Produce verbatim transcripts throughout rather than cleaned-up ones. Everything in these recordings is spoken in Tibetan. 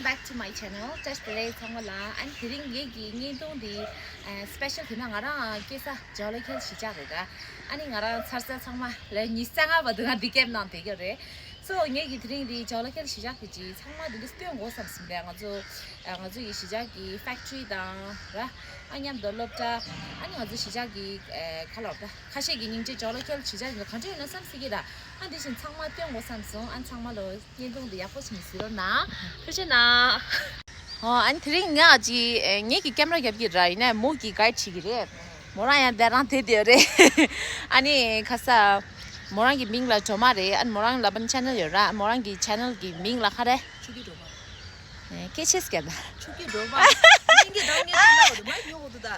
Back to my channel. བཀྲ་ཤིས་བདེ་ལེགས་ཚང་མ་ལ། ཨ་ནི་དེ་རིང་ངེད་ཀྱི་བརྙན་ཐུང་འདི་ཨ་སི་པེ་ཤལ་དེ་ན་ང་རང་སྐྱེས་ས་ཇོ་ལོ་ཁེལ་གཞིས་ཆགས་རེད་ད། ཨ་ནི་ང་རང་འཚར་ས་ཚང་མ་ལ་ཉི་ཤུ་རྩ་ལྔ་བར་དུ་ང་འདི་ཀེམ་ནང་བསྡད་ཀྱི་རེད། སོ་ངེད་ཀྱི་དེ་རིང་འདི་ཇོ་ལོ་ཁེལ་གཞིས་ཆགས་ཀྱི་ཅི་ཚང་མ་འདི་འདྲ་སྟོན་དགོས་བསམ་སོང་། ད་ང་ཚོ་ཨ་ང་ཚོ་ཡི་གཞིས་ཆགས་ཀྱི་ཕེག་ཊི་རི་དང་ར། ཨ་མཉམ་དུ་སློབ་གྲྭ། ཨ་ནི་ང་ཚོ་གཞིས་ཆགས་ཀྱི་ཨ་ག་ལབ་ད། ཁ་ཤས་ཀྱིས་སྙིང་རྗེ་ཇོ་ལོ་ཁེལ་གཞིས་ཆགས་ཀྱི་ག་འདྲ་ཡོད་ན་བསམ་སྲིད་ཀྱི་ད། ཨ་འདི་བཞིན་ཚང་མ་སྟོན་དགོས་བསམ་སོང་། ཨ་ཚང་མ་ལོ་བརྙན་ཐུང་འདི་ཡག་པོ་ཞིག་གཟིགས་རོགས་གནང་། ཐུགས་རྗེ་གནང་། ཨོ་ཨ་ནི་དེ་རིང་ང་ཅི་ངེད་ཀྱི་ཀེམ་ར་རྒྱབ་ཀྱི་ར་ཡིན་ན་མོ་གི་གའིཌ་བྱེད་ཀྱི་རེད། མོ་རང་ཡང་དེ་རང་དེ་དེ་རེད། ཨ་ནི་ཁ་ས་མོ་རང་གི་མིང་ལ་སྒྲོལ་མ་རེད། ཨ་ནི་མོ་རང་ལ་པན་ཆེ་ནལ་ཡོད་ར། མོ་རང་གི་ཆེ་ནལ་གི་མིང་ལ་ག་རེ། ཆུ་སྐྱེས་སྒྲོལ་མ། ཨེ་སྐད་ཆ་སྐད་ད། ཆུ་སྐྱེས་སྒྲོལ་མ། སྙིང་གི་དང་ངས་ཅི་ལབ་འདུག་མ་ཉོ་གོ་འདུག་ད།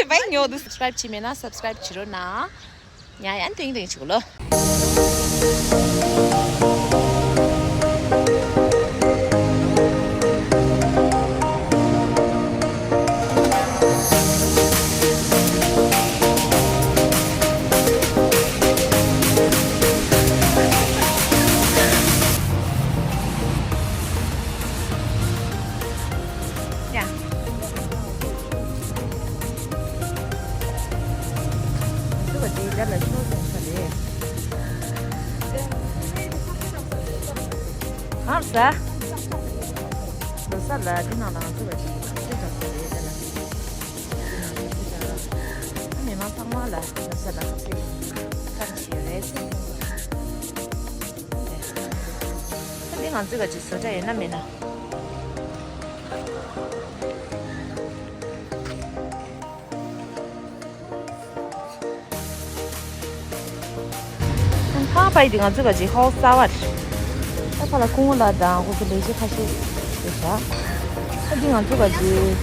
མ་ཉོ་འདུག་སབ་སི་ཀ་རའིབ་བྱེད་མེད་ན་སབ་སི་ཀ་རའིབ་བྱེད་རོགས་གནང་། ཡ་ཡ་ཏིང་ཏིང་བྱེད་གོ་ལོ། ཡ། འདི་བ་དེ་རྒྱབ་ལ་ཤོར་སོང་ས་རེད། གང་ཟ། ལོ་གསར་ལ་འདི་ནང་ལ་ང་ཚོ་བ་དེ་ཁ་ཟས་བཏང་ས་རེད། དེ་ལ་ཨ་མི་མང་ཚང་མ་ལ་ལོ་གསར་ལ་ཁ་ཟས་བཏང་བྱས་ཡོད་རེད། ད་འདི་ང་ཚོའི་ག་ཅིག་བཟོ་གྲྭ་ཡོད་ན་མེད་ན། ཁང་པ་འདི་ང་ཚོའི་ག་ཅིག་ཧོལ་གསར་པ་རེད། ད་ཕ་ལ་སྐུ་ངོ་ལགས་དང་ཁོ་ཚོ་ལས་བྱེད་ཁ་ཤས་ཡོད་ཤག་ད་འདི་ང་ཚོའི་ག་ཅིག་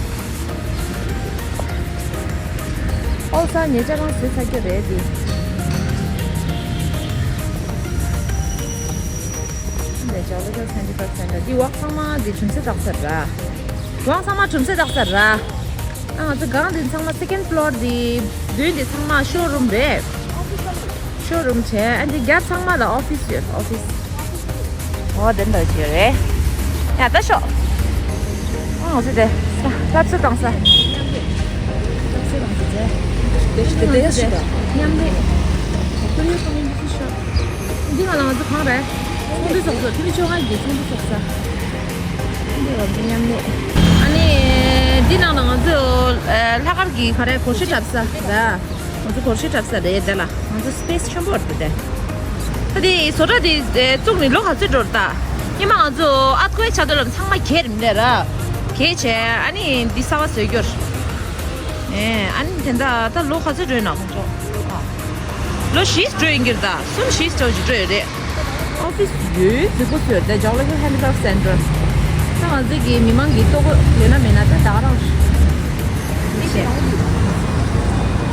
ཧོལ་གསར་ཉེ་ཆར་རང་བཟོས་ཚར་རྒྱུ་རེད་འདི། འདི་ཇོ་ལོ་ཁེལ་སེན་ཊི་ཕོར་སེན་ཊར། འདི་འོག་ཚང་མ་འདི་གྲུམ་ཚོད་བཏགས་ས་ར། འོག་ཚང་མ་གྲུམ་ཚོད་བཏགས་ས་ར། ཨ་ང་ཚོ་སྒང་འདི་ཚང་མ་སེ་ཀེན་ཌི་ཕི་ལོར་འདི་མདུན་འདི་ཚང་མ་ཤོ་རུམ་རེད། ཤོ་རུམ་བྱས། ཨ་འདི་རྒྱབ་ཚང་མ་ལ་ཨོ་ཕི་སི་ཡོད། ཨོ་ཕི་སི། འོ་དེ་འདྲ་ཞིག་རེད། ཡ་ད་ཤོག་ཨ་ང་ཚོ་དེ་ལྷ་ས་བཏང་ས། ལྷ་ས་བཏང་ས་དེ། དེ་ཞིག་དེ་ཡ་ཞིག་མཉམ་ལས། ཁོ་རེ་ཁོ་རེ་འདི་ཤོག་འདི་ང་ལ་ང་ཚོ་གང་རེད། ཚོགས་འདུ་ཚོགས་ས། ཕྱི་ལོ་བཅོ་ལྔ་གི་ཚོགས་འདུ་ཚོགས་ས། འདི་ང་ཚོ་མཉམ་ལས། ཨ་ནི་འདི་ནང་ལ་ང་ཚོ་ལྷག་དཀར་གྱི་ག་རེ་སྒོར་གཞས་འཁྲབ་ས་ར། ང་ཚོ་སྒོར་གཞས་འཁྲབ་ས་རེད་དེ་ལ། ང་ཚོ་སི་པེ་སི་ཆེན་པོ་རེད་དེ། ད་དེ་བཟོ་གྲྭ་དེ་བཙུགས་ནས་ལོ་ག་ཚོད་འགྲོ་རེད་ད། སྔོན་མ་ང་ཚོ་ཨར་ཐི་ཁུ་ཝེག་ཆགས་དུས་ལ་ཚང་མ་གས་རིམ་ལས་ར། གས་བྱས་ཨ་ནི་འདི་གསར་པ་བཟོས་རྒྱུར། ཨེ་ཨ་ནི་དེ་འདྲ་ད་ལོ་ག་ཚོད་འགྲོ་ཡིན་ན་ཁོང་ཚོ། ལོ་བཞི་འགྲོ་ཡིན་གྱི་རེད་ད། གསུམ་བཞི་ཙམ་ཞིག་འགྲོ་ཡོད་རེད། ཨོ་ཕི་སི་ཡོད་རྫིག་པོ་ཚོས་དེ་ཇོ་ལོ་ཁེལ་ཧེན་ཌི་ཀ་རབ་སེན་ཊར། ད་ང་ཚོ་གི་མི་མང་གི་ལྟོ་གོས་ཡོད་ན་མེད་ན་ད་ད་ག་རང་རེད་ཤག་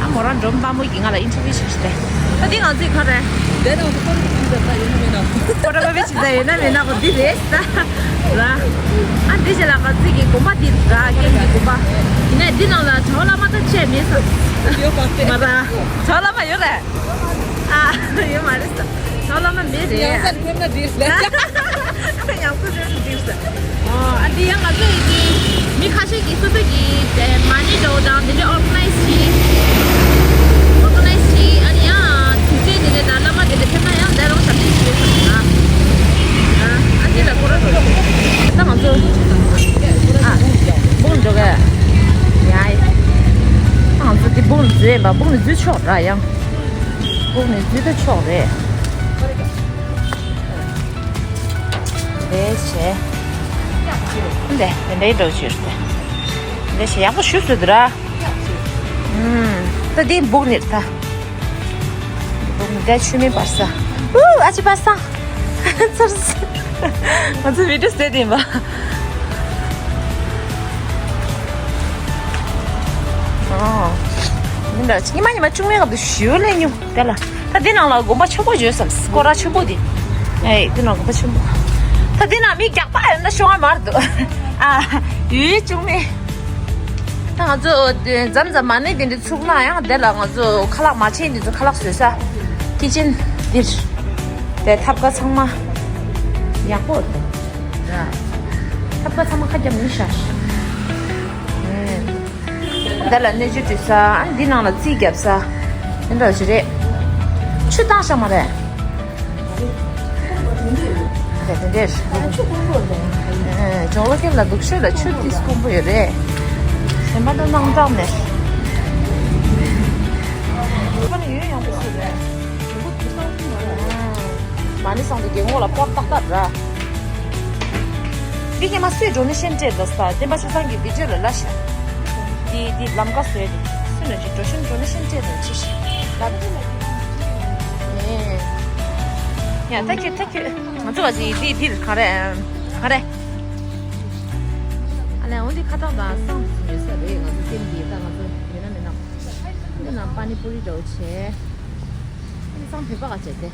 ཨ་མོ་རང་འབྲོམ་དཔའ་མོ་གིས་ང་ལ་ཨིན་ཊར་བིའུ་ཞིག་ཞུས་ཏེ། ད་འདི་ང་ཚོའི་ག་རེད། དེ་དང་ཁོ་ཐག་ཅིག་ད་ཡོད་ན་མེད་ན། ཕོ་ཊོ་ཀོ་པི་ཅིག་ད་ཡོད་ན་མེད་ན་གོ་འདི་རེད་ད། ར། ཨ་འདི་རྗེས་ལ་ང་ཚོའི་གི་དགོན་པ་འདི་ར་ཀེམ་གི་དགོན་པ། ཡིན་ནའི་འདི་ནང་ལ་གྲྭ་བ་བླ་མ་ད་བཅས་མེད་ས། ཡོད་པ་མ་ར། གྲྭ་བ་བླ་མ་ཡོད་རེད། ཨ་ཡོད་མ་རེད་ས། གྲྭ་བ་བླ་མ་མེད་རེད། ཡང་སར་ཕེབས་ན་འགྲིག་ལ། ཡང་སར་ཕེབས་ན་འགྲིག་ས། ཨ་འདི་ཡང་ང་ཚོ་ཡི་གི་མི་ཁ་ཤས་ཀྱིས་སོ་སོ་གི་མ་ཎི་འདྲ་བོ་དང་དེ་འདྲ་ཨོར་ག་ནའི་ཛི་བྱེད། ཨོར་ག་ནའི་ཛི་བྱེད། ཨ་ནི་ཡང་དུས་ཚོད་དེ་འདྲ་དང་བླ་མ་དེ་འདྲ་ཕེབས་ན་ཡང་འདི་རང་ཞབས་བརྟན་ཞུ་ཡོད་ས་མ་རེད། ཨ་འདི་ལ་སྐོར་ར་འགྲོ། ད་ང་ཚོ་ཨ་སྦུག་ནས་འགྲོ་གི། ཡ་ཡ། ད་ང་ཚོ་འདི་སྦུག་ནས་འཛུལ་ཡིན་པ། སྦུག་ནས་འཛུལ་ཆོག་ར་ཡང་། སྦུག་ནས་འཛུལ་ད་ཆོག་རེད། འདི་བྱས། འདི་འདི་འདྲའི་འགྲོ་ཞུས་ཏེ། འདི་བྱས་ཡག་པོ་ཞུ་སྲོལ་འདུག་ར། ཨུམ། ད་འདི་སྦུག་ནས་ད། སྦུག་ནས་འདི་ཆུ་མིག་བར་ས། ཨུ་ཨ་ཅེ་བར་ས། ཚར་སོང་། ང་ཚོ་བི་ཌི་ཡོ་བཟོས་བསྡད་ཡིན་པ། ཨོ། མི་འདྲ་ཉི་མ་ཉི་མ་བཅུ་གཉིས་སྐབས་དུ་ཞུ་ལས་ཉུང་དེ་ལ། ད་འདི་ནང་ལ་དགོན་པ་ཆེན་པོ་ཡོད་བསམ། སྐོར་ར་ཆེན་པོ་འདི། ཨེ་འདི་ནང་དགོན་པ་ཆེན་པོ། ད་འདི་ནང་མི་རྒྱག་པ་ཡོད་ན་ཤོང་ང་མར་འདུག་ཨ་ཡུལ་བཅུ་གཉིས། ད་ང་ཚོ་འདི་མཚམས་མཚམས་མ་ཎི་འདི་འདྲ་ཚུགས་ན་ཡང་དེ་ལ་ང་ཚོ་ཁ་ལག་མ་བྱན་འདི་ཚོ་ཁ་ལག་བཟོས་ས། ཀི་ཅན་འདིར། དེ་ཐབ་ཀ་ཚང་མ་ཡག་པོ་འདུག་ར། ཐབ་ པ་ཚང་མ་ཁ་རྒྱབ་མི་ཤར། འདི་ལ་སྣོད་བཅུད་བྲིས་ས། ཨ་འདི་ནང་ལ་རྩིས་བརྒྱབ་ས། དེ་འདྲ་ཞིག་རེད། ཆུ་བཏང་ཤག་མ་རེད། རེད་དེ་འདྲས། ཇོ་ལོ་ཀེ་ལ་འདུག་ཤོས་ལ་ཆུ་ཏིས་དཀོན་པོ་ཡོད་རེད། གཞན་པ་ད་སྣང་དག་མེད། ཁོ་ནི་ཡོད་ཡང་པོ་སུ་རེད། མ་ཎི་བསང་དེ་རྒན་གོག་ལ་ཕོག་ཏག་ཏག་ར། འདི་ཉི་མ་སུས་ཌོ་ནེ་ཤན་སྤྲད་འདུག་ས། བསྟན་པ་ཆོས་བཟང་གི་བི་ཌིའོ་ལ་ལ་ཤ། འདི་འདི་ལམ་ཀ་བཟོས་ཏེ་སུ་ནས་ཅིག་ཌོ་ཤན་ཌོ་ནེ་ཤན་སྤྲད་འདུག་ཅི་ཞིག་ལབ། ཡ་ཐེང་ཀིའུ་ཐེང་ཀིའུ། ང་ཚོ་བ་ཟི་འདི་འདི་ག་རེ་ག་རེ། ཨ་ལས་འོ་འདི་ཁ་ཐག་དང་སང་ཡོད་ས་རེད། ང་ཚོ་སེམས་ཀྱི་ད་ང་ཚོ་ཡོད་ན་མེད་ན། འདི་ནང་པ་ནི་པུ་རི་འདྲ་བོ་བྱས། འདི་སང་བོད་པ་ག་བྱས་ཏེ།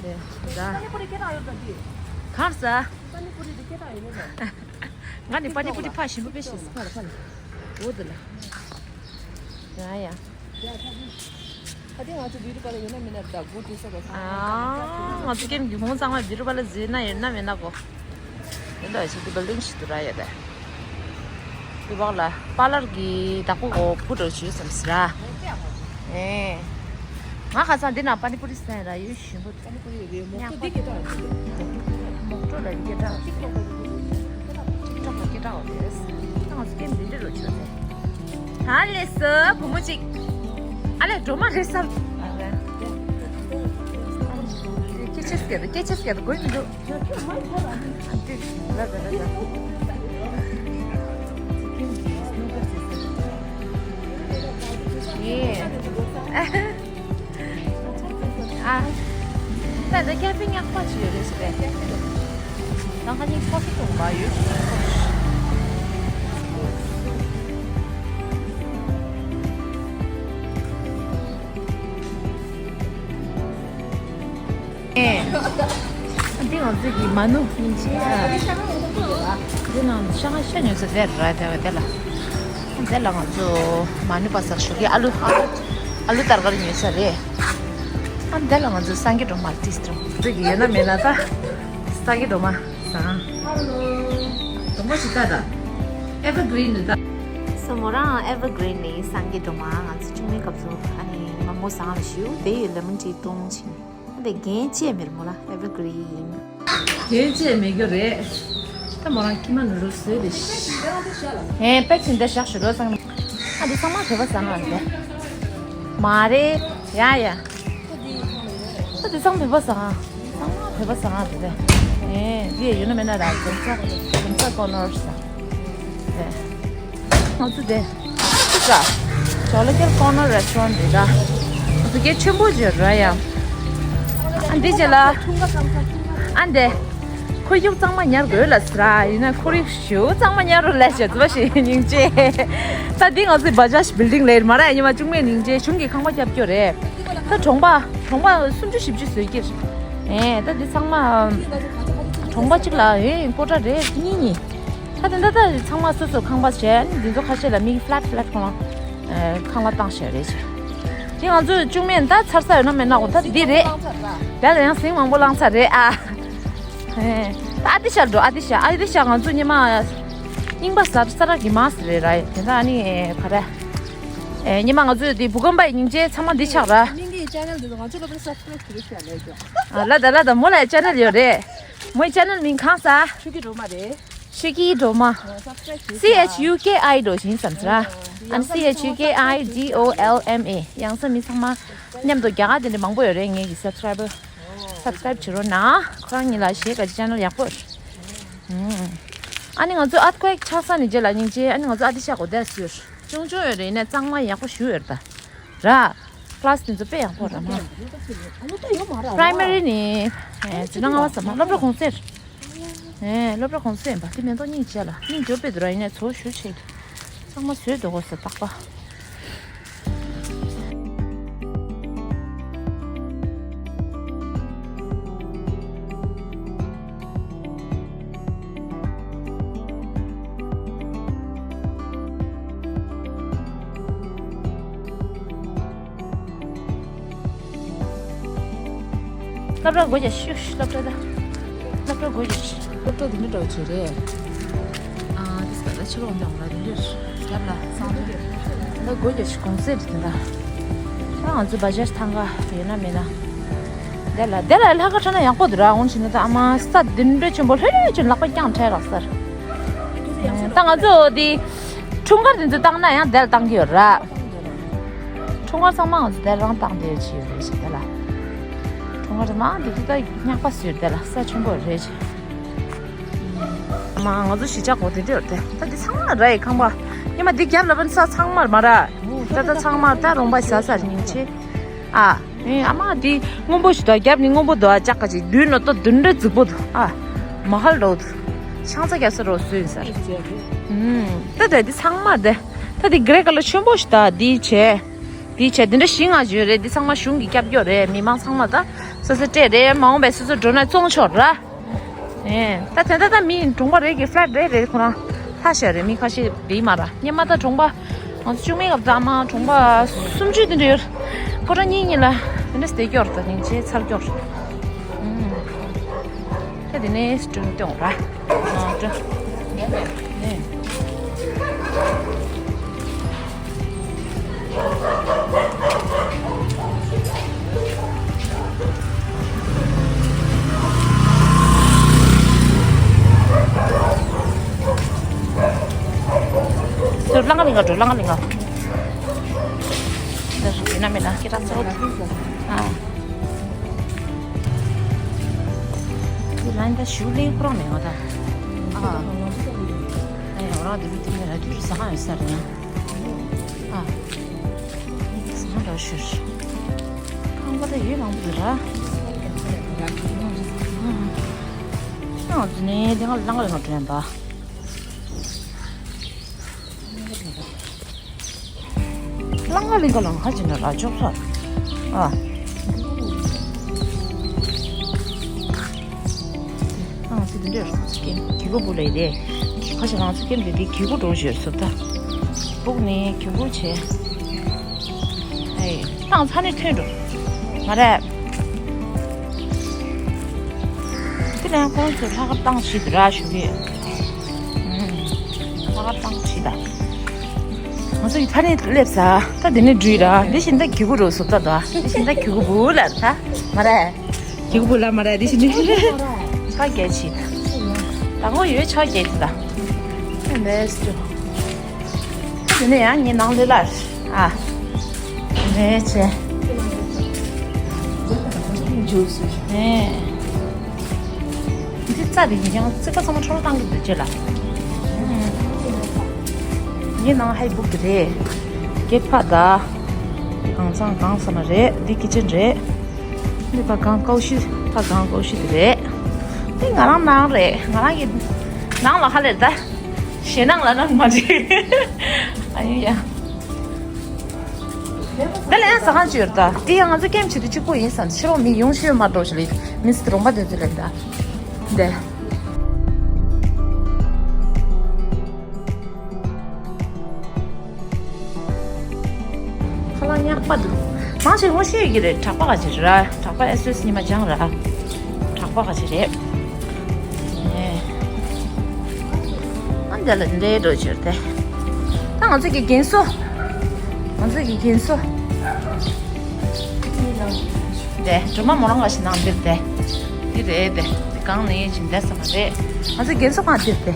འདི་ད་པ་ནི་པུ་རི་སྐད་གྲགས་ཡོད་པ་འདི། གང་ས། པ་ནི་པུ་རི་འདི་སྐད་གྲགས་ཡོད་ནི་ས། ང་ནི་པ་ནི་པུ་རི་ཕ་ཞིམ་པོ་དཔེ་ཤེས་སོང་། ཕ་ལ་ཕ་ལ། འོ་འདི་ལ། ཡ་ཡ། ད་ལྟ་ང་ཚོ་བི་ཌིའོ་པ་ལ་ཡོད་ན་མེད་ན་ད་གུ་ཏི་ས་ག་ས། ཨ་ང་ཚོ་ཀེམ་གྱི་ཁོང་ཚང་མ་བི་ཌིའོ་པ་ལ་ཟེར་ན་ཡོད་ན་མེད་ན་གོ། དེ་འདྲ་ཞིག་གི་བིལ་ཌིང་ཞིག་ཏུ་ར་ཡོད་དེ། དེ་བག་ལ་པཱ་ལར་གྱི་བདག་པོ་གོ་བུ་འགྲོ་བྱོས་བསམ་ཟེར་ར། ཨེ། ང་ཁ་སང་འདི་ན་པ་ནི་པུ་རི་སན་ར་ཡོད་ཞིམ་པོ། པ་ནི་པུ་རི་རེད། མོག་ཏོ་འདི་སྐད་གྲགས་རེད། མོག་ཏོ་ལ་འདི་སྐད་གྲགས་རེད། ཊིག་ཊོག་ལ་སྐད་གྲགས་རེད། ང་ཚོ་ཀེམ་འདི་འདྲ་རུ་བྱོས་ཏེ། ད་ལས་སུ་བུ་མོ་གཅིག་ཨ་ལས་སྒྲོལ་མ་རེད་ས། སྐད་ཆ་སྐད་དུ་སྐད་ཆ་སྐད་དུ་གོ་མི་འདུག་ཨ། ད་ལྟ་ཀེམ་པིང་ཡག་པ་ཞིག་ཡོད་རེད་ཟེར་བས། ད་ཁ་ཉིན་ཁོ་ཤི་ཐུང་བ་ཡོད། འདི་ང་ཚོ་གི་མ་ནུ་ཡིན་ཅི། འདི་ནང་ཤ་ཤ་ཉོས་ཚེ་དེར་ར་དེ་བ་དེ་ལ། དེ་ལ་ང་ཚོ་མ་ནུ་པ་སག་ཞུ་གི་ཨ་ལུ་ཨ་ལུ་ཨ་ལུ་ཏར་ཀར་ཉོས་ས་རེད། ཨ་དེ་ལ་ང་ཚོ་སང་གི་འགྲོ་མ་ཏིས་འགྲོ་འདི་གི་ཡོད་ན་མེད་ན་ད་སང་གི་འགྲོ་མ་སང་། དང་པོ་ཞིག་ད་ད་ཨེ་ཝར་གྷི་རིན་ནི་ད། སོ་མོ་རང་ཨེ་ཝར་གྷི་རིན་ནི་སང་གི་འགྲོ་མ་ང་ཚོ་ཆུང་མའི་སྐབས་སུ་ཨ་ནི་མ་མོ་སང་ལ་ཞུ་དེ་ཡི་ལེ་མོན་ཊི་བཏུང་ཕྱིན། འདི་རྒྱན་བཅས་མེད་མོ་ལ་ཨེ་ཝར་གྷི་རིན། རྒྱན་བཅས་མེད་རྒྱུ་རེད། ད་མོ་རང་ཀི་མ་ནུ་རུ་བཟོས་ཏེ་ཤི། ཧེ་པེག་ཅིང་འདི་བཞག་ཞུ་རོ་སང་། ཨ་འདི་ཚང་མ་བོད་པ་ཟ་ང་རེད། མ་རེད། ཡ་ཡ། ད་འདི་ཚང་བོད་པ་ཟ་ང་། ཚང་མ་བོད་པ་ཟ་ང་རེད་དེ། ཨེ་འདི་ཡོད་ན་མེད་ན་ར་དེང་ས་དེང་ས་ཀོ་ནོར་ཟ། ཨེ། ང་ཚོ་དེ། ཅི་ཀ་ཇོ་ལོ་ཀེལ་ཀོར་ནར་རེ་སི་ཊོ་རན་ཊི་རེད་ད། ང་ཚོ་སྐད་ཆེན་པོ་བརྗོད་ར་ཡ། ཨ་འདི་རྗེས་ལ། ཨ་འདི། ཁོར་ཡུག་གཙང་མ་ཉར་དགོས་ལ་ཟེར་ར་ཡིན་ན་ཁོར་ཡུག་ཞེའུ་གཙང་མ་ཉར་རོ་ལས་བྱེད་ཙི་བ་ཞིག་སྙིང་རྗེ། ད་འདི་ང་ཚོའི་བ་ཇཱཇ་བིལ་ཌིང་ལས་མ་ར་ཉི་མ་ཅུང་མེད་སྙིང་རྗེ་གཞུང་གི་ཁང་པ་བརྒྱབ་སྐྱོ་རེད། ད་གྲོང་པ་གྲོང་པ་སུམ་ཅུ་བཞི་བཅུ་བཟོས་ཀྱི་རེད། ཨེ་ད་འདི་ཚང་མ། གྲོང་པ་གཅིག་ལ་ཨེ་པོ་ཊ་རེད་གཉིས་གཉིས། ད་དེ་འདྲ་ད་ཚང་མ་སོ་སོར་ཁང་པ་བྱས་ནི་འདི་ཚོ་ཁ་ཤས་ལ་མིག་ཕ་ལེཊ་ཕ་ལེཊ་ཁོང་ལ་ཁང་པ་བཏང་བཞག་རེད་ཅེ། དེ་ང་ཚོས་བཅུག་མེད་ད་ཚར་ས་ཡོད་ན་མེད་ན་འོ་ད་འདི་རེད། ད་ལ་ཡང་ཟིང་མང་པོ་བླངས་ཚར་རེད་ཨ། ཨ་ཏི་ཤ་འགྲོ་ཨ་ཏི་ཤ་ཨ་ཏི་ཤ་ང་ཚོ་ཉི་མ་རྙིང་པ་ཟ་ས་ར་གི་མ་ཟ་རེད་ར་དེ་འདྲ་ཨ་ནི་ག་རེ། ཨེ་ཉི་མ་ང་ཚོས་དེ་བུ་གམ་པའི་སྙིང་རྗེ་ཚང་མ་འདི་ཆགས་ར། སྙིང་གི་ཅེ་ནལ་འདི་ང་ཚོ་ལ་པར་སབ་སི་ཀ་རེབ་བྱེད་རོགས་ཞུ་ལས་ཀྱོ། ཨ་ལ་ད་ལ་ད་མོ་ལ་ཅེ་ནལ་ཡོད་རེད། མོའི་ཅེ་ནལ་མིང་གང་ས། ཆོས་ཀྱི་སྒྲོལ་མ་རེད། ཆུ་ཀི་ཌོ་མ། སབ་སི་ཀ་རེབ་བྱེད། སི་ཨེཆ་ཡུ་ཀེ་ཨའི་ཌོ་ཞིང་བསམ་ཟེར། ཨན་སི་ཨེཆ་ཡུ་ཀེ་ཨའི་ཌི་ཨོ་ཨེལ་ཨེམ་ཨེ། ཡང་ས་མི་ཚང་མ་མཉམ་དུ་རྒྱ་གར་དེ་འདྲ་མང་པོ་ཡོད་རེད་ངེད་ཀྱི་སབ་སི་ཀ་རའི་བར། སབ་སི་ཀ་རའིབ་བྱེད་རོགས་གནང་། ཁོ་རང་གཉིས་ལ་གཞས་ག་ཅི་ཅེ་ནལ་ཡག་པོ་རེད། ཨ་ནི་ང་ཚོ་ཨར་ཐ་ཁུ་ཝེག་ཆགས་ས་ནས་རྗེས་ལ་སྙིང་རྗེ་ཨ་ནི་ང་ཚོ་ཨ་ཏི་ཤ་གོ་དེ་སུར་ཆུང་ཆུང་ཡོད་རེད་ནས་གཙང་མ་ཡག་པོ་ཞུ་ཡོད་རེད་ད། ར། ཀླ་སི་དེ་ཚོ་དཔེ་ཡག་པོ་རེད་མ། པ་རའི་མ་རི་ནས། ཨེ་འཛིན་གྲྭ་ལྔ་པ་ཙམ་མ་སློབ་གྲྭ་གུང་སེང་། ཨེ་སློབ་གྲྭ་གུང་སེང་ཡིན་པ་དེ་མེ་ཏོག་སྙིང་རྗེ་ལ་སྙིང་རྗེ་དཔེ་འདུག་ར་ཡིན་ནས་ཚོ་ཞུ་ཆེ། ཚང་མ་བཟོས་འདུག་གོ་ས་རྟག་པ། སློབ་གྲྭ་སྒོ་རྒྱག་ཤུ་ཤུ་སློབ་གྲྭ་ད། སློབ་གྲྭ་སྒོ་རྒྱག་ཤག་སློབ་གྲྭ་འདི་འདྲ་འདྲ་བོ་བྱས་རེད། ཨ་འདི་ས་ད་ཕྱི་ལོགས་འདི་འོང་ལ་འདི་འདྲ་རྒྱབ་ལ་སང་འདི་འདྲ་སྒོ་རྒྱག་ཤག་གུང་སེང་འདི་འདྲ། ད་ང་ཚོ་བ་ཇ་ཐང་ག་ཡོད་ན་མེད་ན། འདི་ལ་འདི་ལ་ལྷག་དཀར་ཁྲ་ན་ཡག་པོ་འདུག་ར། འོང་ཕྱིན་ན་ད་ཨ་མ་ས་འདི་འདྲ་ཆེན་པོ་ལྷོད་ལྷོད་ཆེན་ལག་པ་བརྐྱངས་འཕྲལ་རག་སར། ད་ང་ཚོ་འདི་འཁྲུངས་སྐར་འདི་ཚོ་བཏང་ན་ཡང་འདི་ལ་བཏང་གི་ཡོད་ར། འཁྲུངས་སྐར་ཚང་མ་ང་ཚོ་དེ་རང་བཏང་བསྡད་ཀྱི་ཡོད་རེད་ཤག་དེ་ལ། འཁྲུངས་སྐར་ཚང་མ་འདི་ཚོ་ད་སྙག་པ་བཟོས་དེ་ལ་ས་ཆེན་པོ་རེད་ཤག་མ་ང་ཚོ་གཞིས་ཆགས་གོ་དེ་འདྲ་ཡོད་དེ། ད་འདི་ཚང་མ་ར་ཡི་ཁང་པ། ཉི་མ་འདི་རྒྱབ་ལ་བན་ས་ཚང་མར་མ་ར། ད་ད་ཚང་མར་ད་རོང་པ་ཟ་ས་རེད་སྙིང་རྗེ། ཨ། ཨེ་ཨ་མ་འདི་སྔོན་པོ་ཞིག་ད་རྒྱབ་ནི་སྔོན་པོ་འདུག་ཨ་ཅག་ག་ཅིག་མདུན་ནོ་ཏོ་བདུན་འདྲ་རྫིག་པོ་འདུག་ཨ། མ་ཧལ་རོ་འདུག་ཤང་ཚ་རྒྱབ་ས་རོ་སུ་ཡིན་ས་རེད། ད་ད་འདི་ཚང་མ་དེ། ད་འདི་གྷེ་རེ་ཀ་ལར་ཆེན་པོ་ཞིག་ད་འདི་བྱས། འདི་བྱས་འདི་འདྲ་བཞི་ལྔ་ཡོད་རེད། འདི་ཚང་མ་གཞུང་གི་སྐྱབས་བཅོལ་རེད། མི་མང་ཚང་མ་ད་སོ་སོ་སྤྲད་རེད། མ་འོངས་པའི་སོ་སོ་འགྲོ་ན་བཙོང་ཆོག་ར། ཨེ་ད་དེ་ད་ད་མི་གྲོང་པ་རེད་གི་ཕ་ལེཊ་རེད་རེད། ཁོ་རང་ལྷ་ཤ་རེད། མི་ཁ་ཤས་བི་མ་ར་སྙེ་མ་ད་གྲོང་པ་ང་ཚོ་ཆུང་མའི་སྐབས་ད་མ་གྲོང་པ་སུམ་ཅུ་དེ་འདྲ་ཡོད། ཁོ་རང་གཉིས་གཉིས་ལ་དེ་འདྲ་སྟེར་སྐྱོར་ད་སྙིང་རྗེ་ཚར་སྐྱོར། ཨུམ། ད་དེ་ནས་སྤྲོད་སྟོན་ར། ཨ་སྤྲོད། ནས། ཚུར་ལང་ལིང་ག་འགྲོ་ལང་ལིང་ག་འདིར་ཡིན་ན་མིན་ན་སྐད་གྲགས་ཚོགས། ཨ། དེ་ལན་ད་ཞུ་ལེན་ཁོ་རང་མེད་ང་ད། ཨ། ཨ་ཡང་རང་དེ་རུ་དེ་ནས་ར་དུས་རུ་ཟ་ཁང་ཡོད་ས་རེད་ཡང་། ཨ། ཟ་ཁང་འདྲ་ཞུ། ཁང་པ་ད་ཡོད་མང་པོ་འདུག་ར། ཨ། ཨ་དེ་ནས་དེ་སྔ་ལང་ལིང་ག་འགྲོ་ཡིན་པ། ལང་ལིང་ག་ལང་ཧ་ཅང་ན་ར་ཅོག་ས། ཨ། ང་ཚོ་འདི་འདྲའི་རང་ཚོ་ཀེམ་གི་གུ་བུ་ལས་རེད། ཁ་ཤས་རང་ཚོ་ཀེམ་དེ་དེ་གི་གུ་འགྲོ་ཞེས་སུ་ད། སྦུག་ནས་གི་གུ་བྱས། ཨེ། ཏང་ཚ་ནས་ཐོན་འགྲོ། མ་རེད། དེ་ནས་ཁོང་ཚོས་ལྷག་དཀར་བཏང་བྱེད་དུ་ར་ཞུ་གི། ཨུམ། ལྷག་དཀར་བཏང་བྱེད་ད། ང་ཚོ་ཡི་ཐ་ནས་སླེབས་ས། ད་དེ་ནས་འགྲུལ་ར། དེ་བཞིན་ད་གི་གུ་རོ་སོབ་ད་ད། དེ་བཞིན་ད་གི་གུ་བུ་ལ་ད། མ་རེད། གི་གུ་བུ་ལ་མ་རེད་དེ་བཞིན་ད། ཆ་རྒྱལ་ཆི། ད་ངོ་ཡོད་ཆ་རྒྱལ་ཆི་ད། ལེས་ཏུ། དེ་ནས་ཡང་ངའི་ནང་ལས་ལ། ཨ། རེད་ཆེ། ནས། འདི་རྩ་རེད་ཡིན་ཡང་རྩིག་པ་ཚང་མ་འཕྲོ་བརླག་བཏང་གི་འདུག་ཅེ་ལ། ངའི་ནང་ཧའི་སྦུག་གི་རེད། སྐེད་པ་ད། གང་ཚང་གང་ས་མ་རེད། འདི་ཀི་ཅན་རེད། འདི་ཕ་གང་ཀའོ་ཤི་ཕ་གང་ཀའོ་ཤི་དེ་རེད། འདི་ང་རང་ནང་རེད། ང་རང་གི་ནང་ལ་ཧ་ལས་ད། ཞེད་སྣང་ལ་སྣང་མ་བྱེད། ཨ་ཡོ་ཡ། ད་ལན་ཟ་ཁང་ཅིག་ཡོད་ད། དེ་ཡང་ང་ཚོ་ཀེམ་བྱེད་དུས་གཅིག་པོ་ཡིན་ཙང་ཕྱི་རོགས་མི་ཡོང་ཤེས་ཡོད་མ་འགྲོ་ཞིག་ལ་མི་སི་རོང་པ་དེ་ཚོ་ལས་ད། འདི། ཁ་ལག་ཉག་པ་འདུག་མང་ཆེ་ངོ་ཤེས་ཡོད་ཀྱི་རེད། གྲགས་པ་ག་ཅིག་ར། གྲགས་པ་ཨེ་སོ་ཨེ་སི་ཉི་མ་སྦྱང་ར། གྲགས་པ་ག་ཅིག་རེད། ཨ་འདི་ལ་འདི་འདྲའི་འགྲོ་ཆོར་ཏེ། ད་ང་ཚོ་གི་རྒན་གསོ། ང་ཚོ་གི་རྒན་གསོ། དེ་སྒྲོལ་མ་མོ་རང་ག་ཞིག་ནང་འདིར་དེ། འདི་རེད་དེ། འདི་གང་ནས་ཡིན་ཞིང་འདས་ས་མ་རེད། ང་ཚོ་རྒན་གསོ་ཁང་འདིར་དེ།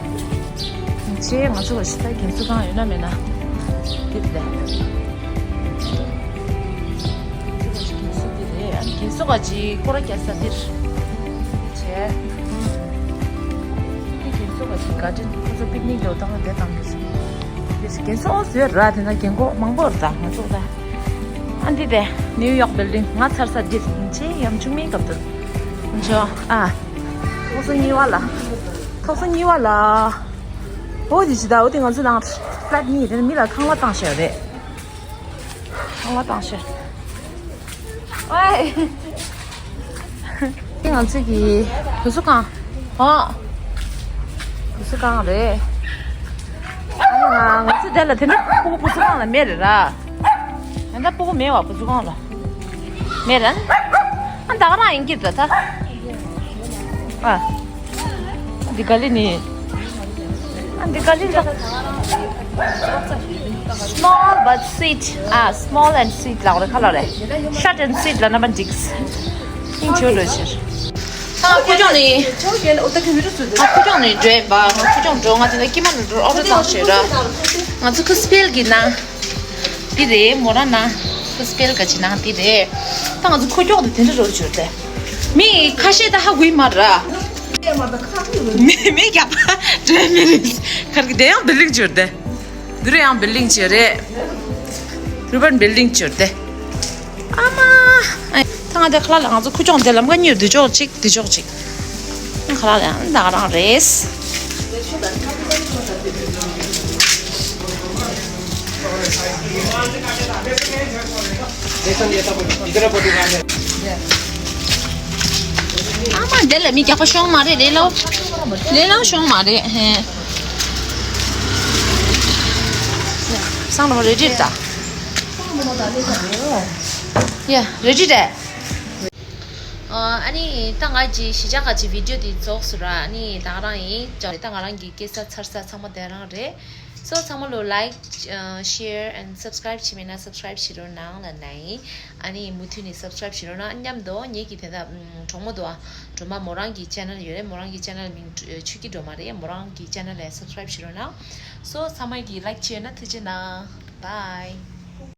ཅེས་ང་ཚོ་ག་ཞིག་ད་རྒན་གསོ་ཁང་ཡོད་ན་མེད་ན། འདིར་དེ། རྒན་གསོ་འདི་རེད། ཨ་ནི་རྒན་གསོ་ག་ཅིག་སྐོར་ར་རྒྱག་ས་འདིར། བྱས། འདི་རྒན་གསོ་ག་ཅིག་ག་དྲིན་ཁོ་ཚོ་པིག་ནིག་ཡོད་དང་དེ་དང་གི་སོང་། འདིར་རྒན་གསོ་ཨོ་ཟེར་ར་དེ་ན་རྒན་གོག་མང་པོ་ར་ད་ང་ཚོ་ད། ཨ་འདི་དེ་ནིའུ་ཡོག་བིལ་ཌིང་ང་ཚར་ས་འདིར་ཡིན་ཅེ་ཡམ་ཆུང་མིན་སྐབས་དུ། འཇོ་ཨ། ཐོག་སོ་གཉིས་པ་ལ། ཐོག་སོ་གཉིས་པ་ལ། འོ་དེ་ཅི་ད་འོ་དེ་ང་ཚོ་ནང་ཕ་ལེཊ་གཉིས་དེ་ནི་མི་ལ་ཁང་བ་བཏང་ཤག་རེད། ཁང་བ་བཏང་ཤག་ཨོའི། དེ་ང་ཚོ་གི་བུ་གསོ་ཁང་། ཨོ། བུ་གསོ་ཁང་རེད། ཨ་ནི་ང་ང་ཚོ་དེ་ལ་དེ་འདྲ་སྤུ་གུ་བུ་གསོ་ཁང་ལ་མེད་རེད་ར། ད་ལྟ་སྤུ་གུ་མེད་བ་བུ་གསོ་ཁང་ལ། མེད་ར། ཨ་ད་ག་རང་ཡིན་གྱི་རེད་ད། ཨ། འདི་ག་ལེ་ནི། ཨ་འདི་ག་ལེ་ལ། Small but sweet. ཨ། Small and sweet ལ་རེ་ཁ་ལ་རེ། Short and sweet ལ་ན་མ་འགྲིགས། ཨིན་ཆོ་རོ་ཆེར། ཨ་ཁུ་ཅོང་ནི། ཨ་ཁུ་ཅོང་ནི་འགྲོ་ཡིན་པ། ཁུ་ཅོང་འགྲོ། ང་དེ་ལ་ཀི་མ་ནུ་ཌལ་ཨོ་ཌར་བཏང་ཞེས་ར། ང་ཚོ་ཁུ་སི་པེལ་གི་ན། འདི་རེད་མོ་ར་ན། ཁུ་སི་པེལ་ག་ཅི་ན་འདི་རེད། ད་ང་ཚོ་ཁུ་ཅོག་དེ་དེ་འདྲ་རོ་ཆོར་ཏེ། མི་ཁ་ཤས་ད་ཧ་གོ་ཡི་མ་ར། མི་མི་རྒྱག་པ་འདྲ་མི་རིགས། ཁར་གི་དེ་ཡང་བིལ་ལིང་ཆོར་ཏེ། འདི་རུ་ཡང་བིལ་ལིང་ཆོར་རེད། རུ་བན་བིལ་ལིང་ཆོར་ཏེ། ཨ་མ། ཨེ། ད་ང་དེ་ཁ་ལ་ལ་ང་ཚོ་ཁུ་ཅོང་དེ་ལམ་ཀ་གཉིས་འདི་ཅོག་གཅིག་འདི་ཅོག་གཅིག་ཁ་ལ་ལ་ཡང་ད་ག་རང་རེད། ཨ་མ་དེ་ལ་མི་རྒྱག་པ་ཤོང་མ་རེད་རེད་ལོ། རེད་ལོ་ཤོང་མ་རེད་ཧེ། སང་རོ་རེ་ཌི་ད། ཡ་རེ་ཌི་རེད། ཨ་ནི་ད་ང་གི་གཞིས་ཆགས་ཁ་ཆེ་བི་ཌི་ཡོ་དེ་རྫོགས་སོང་ར། ཨ་ནི་ད་ང་རང་ཡིན་ཅོག་ད་ང་རང་གི་སྐྱེས་ས་འཚར་ས་ཚང་མ་དེ་རང་རེད། སོ་ཚང་མ་ལོ་ལའིཀ་ཤེར་ཨེན་སབ་སི་ཀ་རའིབ་བྱེད་མེད་ན་སབ་སི་ཀ་རའིབ་བྱེད་རོགས་གནང་ལ་ན་ཡིན། ཨ་ནི་མུ་མཐུད་ནས་སབ་སི་ཀ་རའིབ་བྱེད་རོགས་གནང་། མཉམ་དུ་ངེད་ཀྱི་དེ་ད་གྲོགས་མོ་དུ་ཨ་གྲོགས་མ་མོ་རང་གི་ཆེ་ནལ་ཡོད་རེད། མོ་རང་གི་ཆེ་ནལ་མིང་ཆུ་སྐྱིད་སྒྲོལ་མ་རེད། མོ་རང་གི་ཆེ་ནལ་ལ་སབ་སི་ཀ་རའིབ་བྱེད་རོགས་གནང་། སོ་ཚང་མ་གི་ལའིཀ་ཤེར་ན་ཐུགས་རྗེ་གནང་། བྷའི།